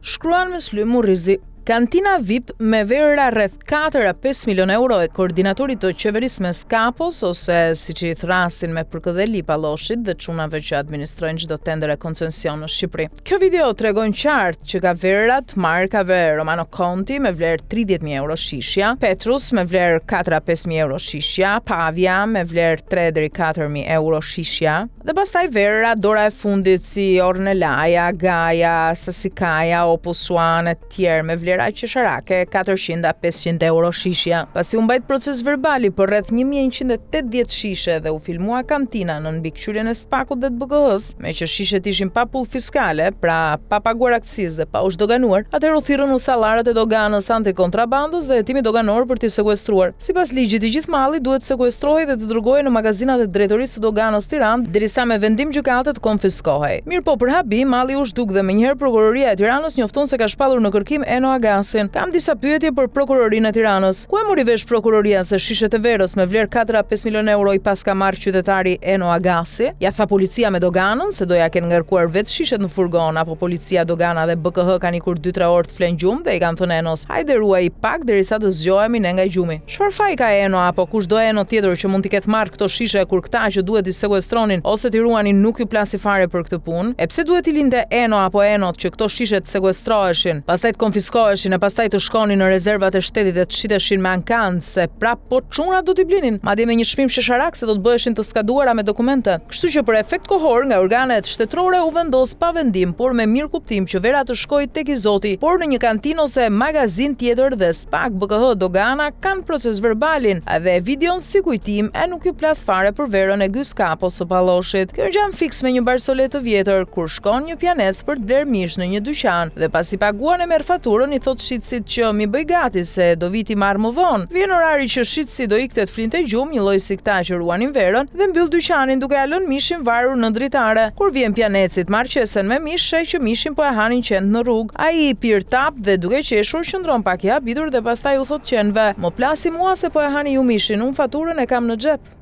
Shkruan Myslym Murrizi. Kantina VIP me verëra rreth 4 a 5 milion euro e koordinatorit të qeverisë mes Kapos ose siç i thërrasin me përkëdheli Palloshit dhe çunave që administrojnë çdo tender e koncesion në Shqipëri. Kjo video tregon qartë që ka verëra të markave Romano Conti me vlerë 30.000 euro shishja, Petrus me vlerë 4 a 5.000 euro shishja, Pavia me vlerë 3 deri 4.000 euro shishja, Dhe pastaj verëra dora e fundit si Ornellaia, Gaja, Sassicaia, Opus One e tjerë me vlera qesharake 400 a 500 euro shishja. Pasi u mbajt procesverbali për rreth 1180 shishe dhe u filmua kantina nën mbikëqyrjen e SPAK-ut dhe të BKH-së, meqë shishet ishin pa pullë fiskale, pra pa paguar akcizë dhe pa u zhdoganuar, atëherë u thirrën ustallarët e doganës antikontrabandës dhe hetimit doganor për t'i sekuestruar. Sipas ligjit, i gjithë malli duhet të sekuestrohej dhe të dërgohej në magazinat e Drejtorisë së Doganës Tiranë, derisa me vendim gjykate të konfiskohej. Mirëpo, për habi, malli u zhduk dhe menjëherë Prokuroria e Tiranës njofton se ka shpallur në kërkim Eno Agasin. Kam disa pyetje për Prokurorinë e Tiranës. Ku e mori vesh Prokuroria se shishet e verës me vlerë 4 a 5 milionë euro i paska marrë qytetari Eno Agasi? Ia tha policia me doganën se do ia kenë ngarkuar vetë shishet në furgon apo policia, dogana dhe BKH kanë ikur 2-3 orë të flenë gjumë dhe i kanë thënë Enos, hajde ruaji pak derisa të zgjohemi ne nga gjumi. Çfarë faji ka Eno apo kushdo Eno tjetër që mund t'i ketë marrë këto shishe kur këta që duhet t'i sekuestronin ose t'i ruanin nuk ju plasi fare për këtë punë? E pse duhet t'i linte Eno apo Enot që këto shishe të sekuestroheshin, pastaj të konfiskoheshin e pastaj të shkonin në rezervat e shtetit e të shiteshin me ankand se prapë po çunat do t'i blinin, madje me një çmim qesharak se do të bëheshin të skaduara me dokumente. Kështu që për efekt kohor nga organet shtetërore u vendos pa vendim, por me mirëkuptim që vera të shkojë tek i zoti, por në një kantinë ose magazinë tjetër dhe SPAK, BKH, Dogana kanë procesverbalin dhe videon si kujtim e nuk ju plas fare për verën e Gys Kapos së Palloshit. Kjo ngjan fiks me një barsoletë të vjetër, kur shkon një pianec për të blerë mish në një dyqan dhe pasi paguan e merr faturën i thotë shitësit që m'i bëj gati se do vij t'i marr më vonë. Vjen orari që shitësi do ikte të flinte gjumë, njëlloj si këta që ruanin verën, dhe mbyll dyqanin duke ia lënë mishin varur në dritare. Kur vjen pianeci të marrë qesen me mish, sheh që mishin po e hanin qentë në rrugë. Ai i pirë tapë dhe duke qeshur qëndron pak i habitur dhe pastaj u thotë qenve, Më plasi mua se po e hani ju mishin, unë faturën e kam në xhep.